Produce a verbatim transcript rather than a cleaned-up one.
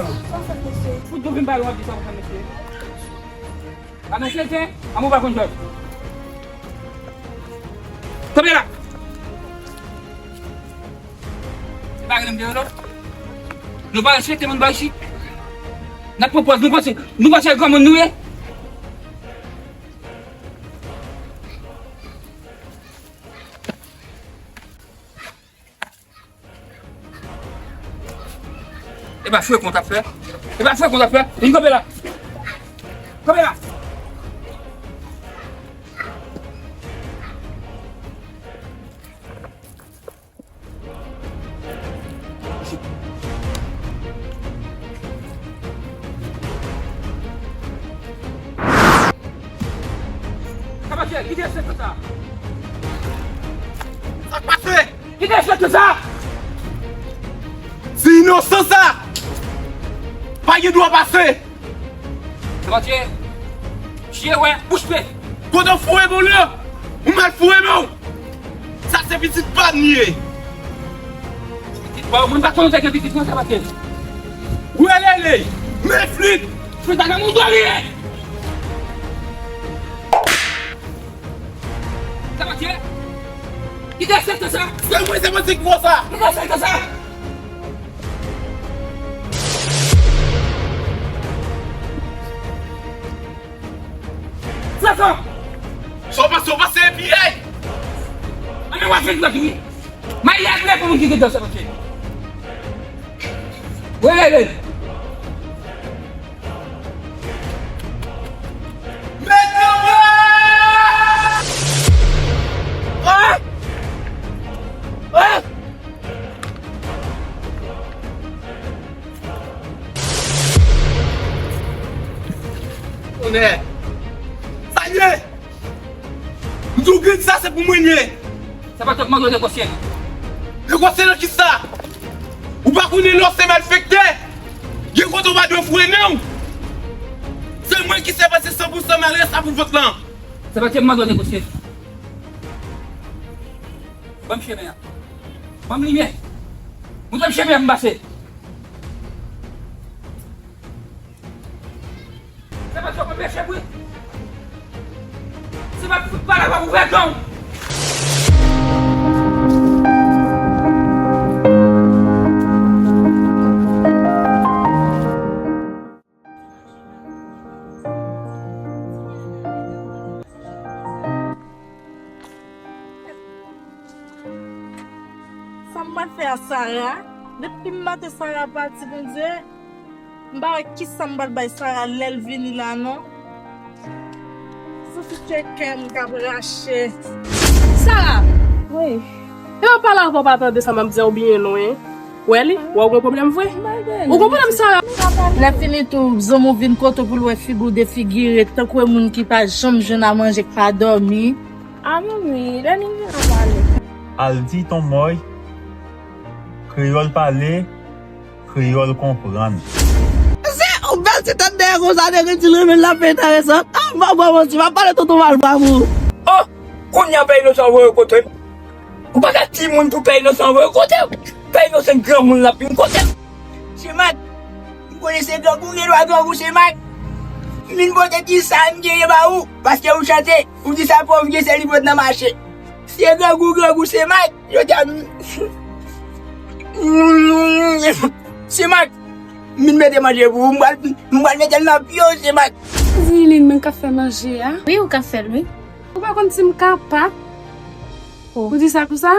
Sa fèt, mesye? Fout dlo vin ba yo, w ap di sa pou fè, mesye. A mesye, se, a mou pa konn jwèt. Kanpe la! Se pa rele m de yon lòt. Nou pa respekte moun ba isit. N ap pran pòz, nou panse, nou panse granmoun nou ye. E pa fwe kont ap fè. E pa fwe kont ap fè. Vin kanpe la. Kanpe la. Sa pase, kite sèt sa. Sa k pase? Kite sèt sa. Ti inosan sa. Pa gen dwa pase. Sa pase. Chye wè, bouch pe. Kote w foure men w lan? Ou mal foure men w. Sa se pitit pa m li ye. Pitit pa w, mwen pa konnen w te gen pitit non, Sabatye. Ou elele, men flit. Flit a nan moun dwa li ye. Sabatye, kite sèt sa. Se mwen, se mwen ki fè sa. Kite sèt sa. Sa sa! Sa w panse, w panse epi, ey! Ann wè fèk la fini! Mayi ak lè pou moun ki gen dò sa, mesye! Wè, wè, wè! Mete mwen! Ah! Ah! Tonnè! Sa ye! M di w grenn sa se pou mwen l ye! Sa pa t ap mande w negosye. Negosye nan kisa? Ou pa konnen lè w se malfektè? Gen kote w pa dwe foure men w! Se mwen ki se pase san pou san malrès sa pou vant lan! Sa pa t ap mande w negosye. Ban m chemen an. Ban m limyè. Montre m chemen an pou m pase. Se pa t ap anpeche bri. Se pa t fout pale pa ouvè dan w. Sa m pral fè a Sara? Depi maten Sara pati, Bondye, m pa wè kisa m pral bay Sara lè l vini la non. Santi ke kè m k ap rache. Sara! Wi. E w pale avè w pa tande sa m ap di a ou byen non, en? Wè li, wè w gen pwoblèm vre. Ou gen pwoblèm, Sara. Lè fini tou, zanmi w vin kote w pou l wè figi w defigire, tankou e moun ki pa janm jwenn a manje, k pa dòmi. A manmi, lè li vin ap pale. Al di Tonmòy, kreyòl pale, kreyòl konprann. Se yon bèl ti tèt dèyè konsa, nèg di l renmen l, l ap fè enteresan. A, m pa ba w manti, m ap pale tonton mal bravou. Oh! Kounye a pè inosan voye w kote m. Ou pa ka timoun pou pè inosan voye w kote w. Pè inosan granmoun l ap vin kote m. Semak, m konnen se grangou, gen dwa grangou Semak. M vin pote ti sa m genyen ba ou, paske ou chante, ou di sa pòv gen sèl li pot nan mache. Se grangou, grangou Semak, yo di a m. Semak, m vin mete manje pou ou, m pral, m pral mete l nan pye w, Semak. Zilin, mwen ka fè manje a? Wi, ou ka fè l, wi. Ou pa konn si m kapab? Oh. Ou di sa konsa?